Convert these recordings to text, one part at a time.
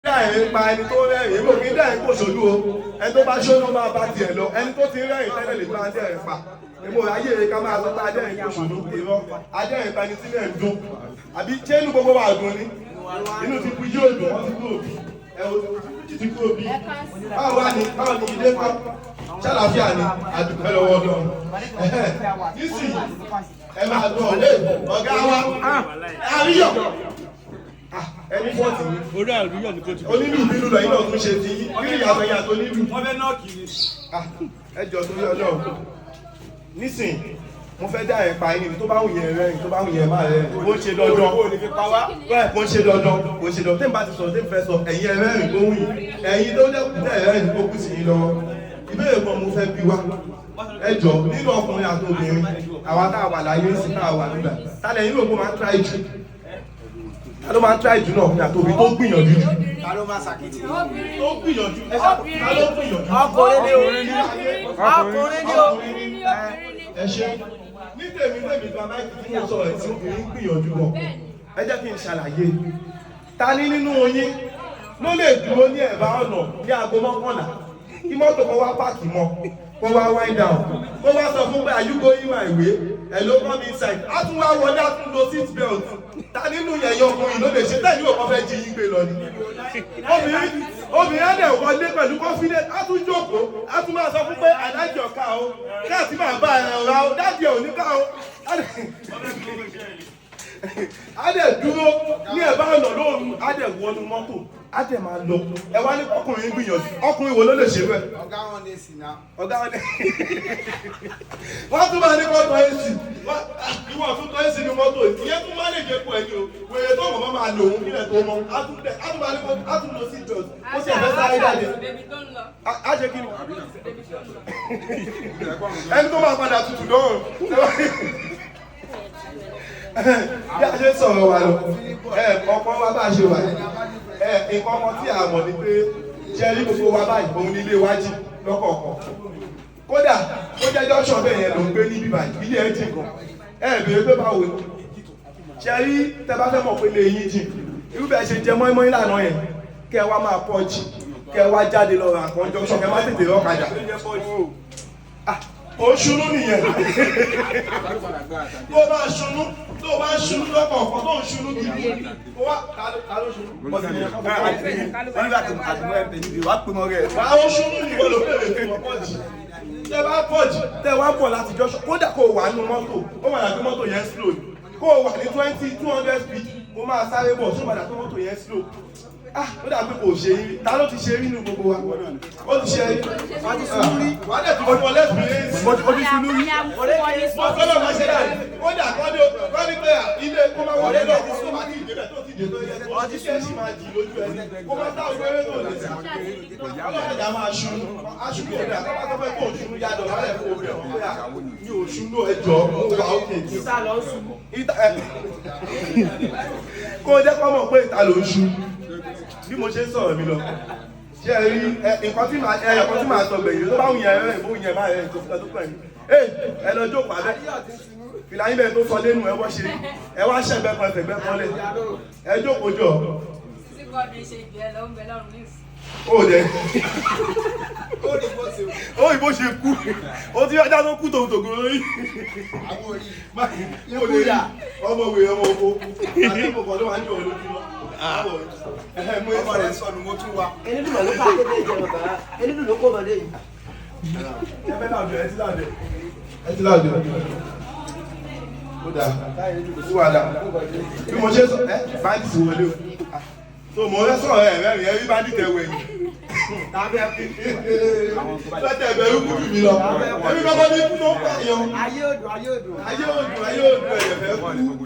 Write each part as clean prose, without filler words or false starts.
Dẹ́rìn pa ẹni tó rẹ́rìn, èmi ò kí ń dẹ́rìn kò ṣojú o. Ẹni tó bá ṣóná máa bá tiẹ̀ lọ. Ẹni tó ti rẹ́rìn tẹ́lẹ̀ lè máa dẹ́rìn pa. Èmi ò ráyè ká máa sọ pé adẹ́rìn kò ṣojú. Irọ́, adẹ́rìn pa ẹni tí náà ń dún. Àbí ṣé inú gbogbo wa dùn ni? Inú ti kú yóò dùn, wọ́n ti kú òbí. Ẹ wo ti kú òbí. Báwo wá ni? Báwo ni ilé kọ́? Ṣàlàáfíà ni, àdùpẹ́ lọ́wọ́ Ọlọ́run. Nísìnyí, ẹ máa gbọ́ ọ̀gá wa àríyọ̀ ẹni fọ́ọ̀tì ni. Orí àríyọ̀ ni kò ti. Onílù bínú lọ, yín náà tún ṣe ti yín. Kí ni ìyàtọ̀ yín àti onílù? Wọ́n fẹ́ náà kì í. Ẹ jọ torí Ọlọ́run. Nísìn, mo fẹ́ dá ẹ̀ pa yín, tó bá wù yẹn rẹ́rìn, tó bá wù yẹn má rẹ́rìn. Kó ń ṣe dandan. Bẹ́ẹ̀ kó ń ṣe dandan, kó ń ṣe dandan. Tẹ́mi bá ti sọ̀rọ̀, tẹ́mi fẹ́ sọ, ẹ̀yin ẹ rẹ́rìn kó wù yín. Ẹ̀yin tó dẹ́kun tẹ́ ẹ rẹ́rìn kó kù sí yín lọ́wọ́. Ìbéèrè kan mo fẹ́ bi wá. Ẹ jọ, nínú ọkùnrin àti obìnrin, àwa tá a wà láyé sí tá a wà nígbà. Ta lẹ̀yin rò pé ó máa ń try jù? Ta ló máa ń try jù náà, ọkùnrin àti obìnrin tó gbìyànjú jù? Ta ló máa ṣàkìtì? Tó gbìyànjú, ẹ ṣá, ta ló gbìyànjú? Ọkùnrin ni o. Ọkùnrin ni o. Ẹ ṣe ní tèmi tèmi gba mic tí mo sọ̀rọ̀ tí obìnrin gbìyànjú gan. Ẹ jẹ́ kí n ṣàlàyé. Ta ní nínú yín ló lè dúró ní ẹ̀bá ọ̀nà ní aago 11 kí mọ́tò kan wá park mọ́, kó wá wind down, kó wá sọ fún pé, "Are you going my way? Hello, come inside"? Á tún wá wọlé, á tún lo seat belt. Ta nínú yẹ̀yẹ́ ọkùnrin ló lè ṣe tẹ́lẹ̀? Yóò kọ́ fẹ́ jí yín gbé lọ ni. Obìnrin á dẹ̀ wọlé pẹ̀lú confidence, á tún jókòó, á tún máa sọ fún pé, "I like your car o, káàtì máa bá ẹ ra o, daddy ẹ̀ ò ní ká o." Á dẹ̀ dúró ní ẹ̀bá ọ̀nà lóru, á dẹ̀ wọnú mọ́tò, á dẹ̀ máa lọ. Ẹ wá ní ọkùnrin gbìyànjú. Ọkùnrin wo ló lè ṣe bẹ́ẹ̀? Ọ̀gá wọn lè sì náà. Ọ̀gá wọn ní wọ́n tún máa ní kó tọ́ AC. Ìwọ tún tọ́ AC ní mọ́tò, ìyẹn tún máa lè jẹ́ kó ẹni o. Wèrè tó mọ̀ máa lò ó kílẹ̀ tó mọ́, á tún bẹ̀, á tún máa ní kó á tún lọ sí belt, ó sì ẹ̀fẹ́ sáré jáde. Á ṣe kí ni? Ẹni tó máa padà tutù lọ́rùn. Bí a ṣe ń sọ̀rọ̀ wa lọ, ọkọ wa bá a ṣe wà, nǹkan ọmọ tí a mọ̀ ni pé jẹ́ rí gbogbo wa báyìí, òun ní ilé wa jì lọ́kọ̀ọ̀kan. Kódà ó jẹ́ junction bẹ́ẹ̀ yẹn ló ń gbé níbí báyìí, ilé ẹ̀ jìn gan. Ẹ béèrè pé báwo ni ṣe rí. Tẹ bá fẹ́ mọ̀ pé ilé yín jìn, irú bẹ́ẹ̀ ṣe jẹ mọ́ínmọ́ín lánàá yẹn, kẹ́ ẹ wá máa pọ̀ jì, kẹ́ ẹ wá jáde lọ ra nǹkan junction, kẹ́ ẹ má tètè rọ́kadà. Ó ṣunú nìyẹn. Tó bá ṣunú, tó bá ṣunú lọ́kọ̀ọ̀kan, tó ń ṣunú gidi, ó wá ta ló ṣunú? Wà ó ṣunú ní ìwọ ló bèrè fún ọkọ̀ jì. Tẹ bá pọ̀ jì, tẹ wá pọ̀ láti junction, kódà kó o wà nínú mọ́tò, ó mà dàbí mọ́tò yẹn slow ni. Kó o wà ní 200 speed, kó máa sáré bọ̀, ṣó mà dàbí mọ́tò yẹn slow? Ah, ó dàbí kò ṣe rí. Ta ló ti ṣe rí nínú gbogbo wa? Ó ti ṣe rí. Wọ́n ti sunú rí. Wà á dẹ̀ tún fún ọ lẹ́sìn. Ó ti sunú rí. Mọ̀tọ́lọ̀ máa ṣe dáa. Kódà kọ́ ní pé ilé kó máa wọlé lọ, kó máa ti ìdébẹ̀ tó ti dé tó yẹ kó ti ṣe é sì máa jì lójú ẹni. Kó máa tá òwe tó lè sá. Ọlọ́mọdé máa ṣunú. Aṣunú ò dáa. Kọ́ bá fẹ́ kó òṣunú yá dọ̀ lálẹ́ fún obìnrin ọ̀hún pé à mi ò ṣunú, ẹjọ́ mo wà ókè. Ìta lọ sùn. Ìta ẹ̀ kó jẹ́ kó mọ̀ pé ìta ló ń ṣu. Bí mo ṣe ń sọ̀rọ̀ mi lọ, ṣé ẹ rí ẹ nǹkan tí màá sọ gbẹ̀yìn, tó bá wù yẹn rẹ̀, ìbò yẹn máa rẹ̀ tó fi tó pẹ̀ mí. Ẹ ẹ lọ jókòó abẹ́ fìlà yín bẹ́ẹ̀ tó sọ lẹ́nu ẹ wọ́n ṣe ẹ wá ṣẹ̀gbẹ́ kan ẹ̀fẹ̀gbẹ́ kan lẹ̀, ẹ jókòó jọ. Tí kọ́ọ̀dù ṣe ìgbẹ́ lọ ń bẹ lọ́rùn nísì. Ó dẹ. Ó rí bó ṣe wù. Ó ìbò ṣe kú, ó ti ọjà tó kú tòun tògùn lórí. Àwọn orí. Kò lè rí ọmọ wèrè ọmọ oko àti ìbò kan ló máa ń jọ lójúmọ́. Mú Ọmọ rẹ̀ sọnù, mo tún wa. Elédùn ló bá kéde jẹ bàbá, elédùn ló kó bọ̀dé yìí. Ẹ fẹ́ láwùjọ, ẹ ti láwùjọ, ẹ ti láwùjọ. Ó dáa, kò sí wàhálà. Bí mo ṣe sọ ẹ, bandit wọlé o. So mo fẹ́ sọ̀rọ̀ ẹ rẹ́rìn, ẹ rí bandit ẹ wẹ̀yìn lọ́tẹ̀ ẹ̀bẹ̀rù kú jù mí lọ. Èmi kọ́kọ́ ní kú tó ń pààyàn. Ayé òdùn, ayé òdùn. Ayé òdùn, ayé òdùn, ẹ̀yẹ̀ fẹ́ kú, kò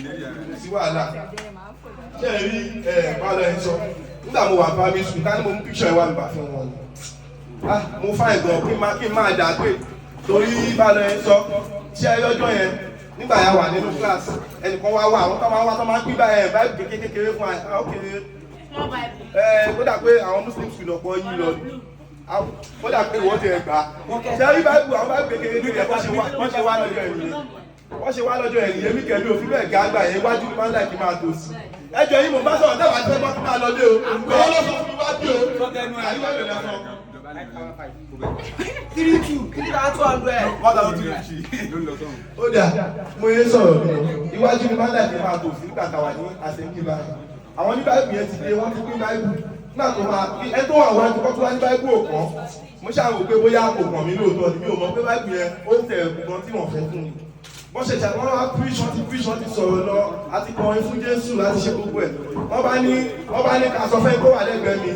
sí wàhálà. Ṣé ẹ rí ẹ báwo ẹ ń sọ nígbà mo wà primary school, ká ní mo mú picture ẹ wá mi bá fún wọn ni. Ah, mo fine gan, kí n máa dà pé torí báwo ẹ ń sọ. Ṣé ẹ lọ́jọ́ yẹn, nígbà yà wà nínú class, ẹnìkan wá wá, àwọn tó máa wá tó máa ń pín báyẹn báyìí kékeré fún wa, ok. Ẹ kódà pé àwọn Muslim school ọ̀pọ̀ yìí lọ, kódà pé wọ́n ti ẹ̀ gbà. Ṣé rí báyìí, àwọn báyìí kékeré kékeré, wọ́n ṣe wá lọ́jọ́ ẹ̀yìn, wọ́n ṣe wá lọ́jọ́ ẹ̀yìn. Èmi kẹ̀mí òfin bẹ́ẹ̀ gá gbà yẹn, iwájú ni máa ń láì kí máa tò sí. Ẹjọ́ yìí mo bá sọ̀rọ̀ dábàá tí wọ́n bá lọ lé o. Owó ló sọ fún mi wá bí o. Àyíwá lè lọ sọ. 3 2 3,200. Ó dà, mo yẹ sọ̀rọ̀ mi o. Iwájú mi máa ń dàgbé máa tò sí nígbà táwa ní àṣẹ́ńkì báyìí. Àwọn ní báyìí yẹn ti dé, wọ́n ti pín báyìí. Nígbà tó máa bí ẹ tó wà wájú kọ́ tó wá ní báyìí ò kàn. Mo ṣàrò pé bóyá kò kàn mí lóòótọ́ ni mi ò mọ̀ pé báyìí yẹn ó tẹ̀ ẹ̀kú gan tí wọ́n fẹ́ fún mi. Wọ́n ṣe ṣàwọn wá preach, wọ́n ti preach, wọ́n ti sọ̀rọ̀ lọ, àti kọrin fún Jésù láti ṣe gbogbo ẹ̀. Wọ́n bá ní ká sọ fẹ́ kó wà lẹ́gbẹ̀ẹ́ mi.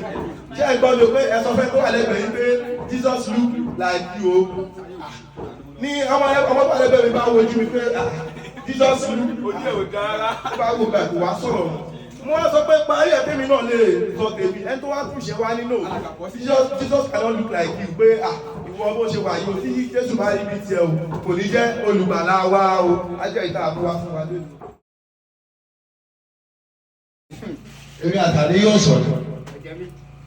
Ṣé ẹ gbọ́ mi pé ẹ sọ fẹ́ kó wà lẹ́gbẹ̀ẹ́ yín pé Jesus look like you o? Ní ọmọ ọmọ tó wà lẹ́gbẹ̀ẹ́ mi bá wojú mi pé, "Ah, Jesus look." Ojú ẹ̀ ò dára. Ó bá wò bẹ́ẹ̀, kò wá sọ̀rọ̀ mọ́. Mo wá sọ pé parí ẹ̀, tèmi náà lè sọ tèmi. Ẹni tó wá túnṣe wá nínú Jesus cannot look like you, pé ah, ìwọ bó ṣe wà yìí o, tí Jésù bá rí bí tiẹ̀ o, kò ní jẹ́ olùgbàlà wa o. Ajẹ́ ìta àbúwá fún wa lónìí. Èmi àtàlẹ́ yóò sọ̀rọ̀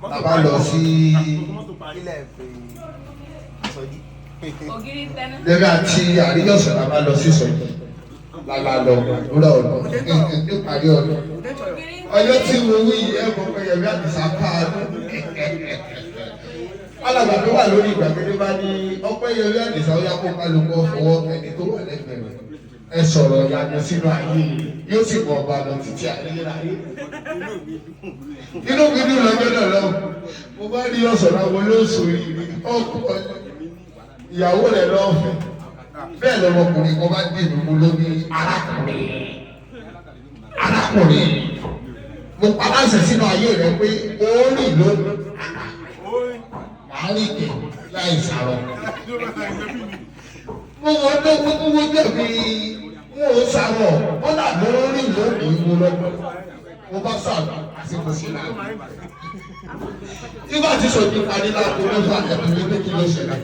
bàbá lọ sí Ilẹ̀ pé sọjí. Ògiri tẹnu. Lẹ́mi àti àríyọ̀sọ̀ la bá lọ sí sọ̀rọ̀ lálá lọ gbàdúrà ọ̀nà níparí ọdún. Ògiri. Ọjọ́ tí mo wí yìí, ẹ̀ mọ̀ pé Yẹmí Àdìsá káàánú. Alàgbà tó wà lórí ìgbàgede bá ní ọpẹ́ Yẹmí Àdìsá, ó yá, kó kálukú fọwọ́ ẹni tó wà lẹ́gbẹ̀ẹ́ rẹ̀, ẹ sọ̀rọ̀ ìyanu sínú ayé yóò sì mọ̀ ọba lọ títí ayérayé. Inú mi dùn lọ́jọ́ náà lọ. Mo bá rí ọ̀sán àwọn olóòṣù rí ọkọ ìyàwó rẹ̀ lọ́fẹ̀ẹ́. Bẹ́ẹ̀ lọmọkùnrin kan bá dé ìlú lóní, "Arákùnrin, arákùnrin, mo paláṣẹ sínú ayé rẹ pé ó rìn lónìí." Màá rìn kẹ̀ láì sàrọ̀. Mo wọ́n tó mo tó wọ́n jẹ̀bi wọn ò sàrọ̀, wọ́n là ló rìn lónìí. Mo lọ́gbọ́n mo bá sàrọ̀ àsìkò sí náà. Nígbà tí sọ̀tún parí láago 6, ẹ̀kún mi pé kí ló ṣẹlẹ̀?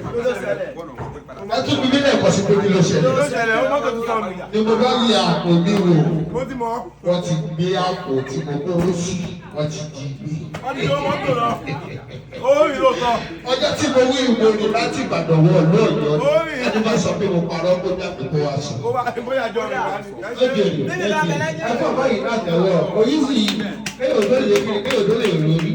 Ẹ tún bí mílẹ̀ kọ́ sí pé kí ló ṣẹlẹ̀? Ló ṣẹlẹ̀ ó, mọ́tò ti sọnù. Ni mo bá yí àpò mi wò, Mo ti mọ̀. wọ́n ti gbé àpò tí mo kówó sí, wọ́n ti jí gbé. Wọ́n ti gbé mọ́tò lọ. Ó rí lóòótọ́. Ọjọ́ tí mo wí ìwé ni láti Ìbàdàn wọ ìlú Ọ̀yọ́. Orí. Ẹni bá sọ pé mo parọ́, kó jáde kó wá sùn. Ó wá bóyá jọ rẹ̀ wá ní. Lóde òní, ẹ̀fọ́ báyìí náà tẹ̀wọ́ òyìn sì kéèyàn tó lè kiri, kéèyàn tó lè lórí.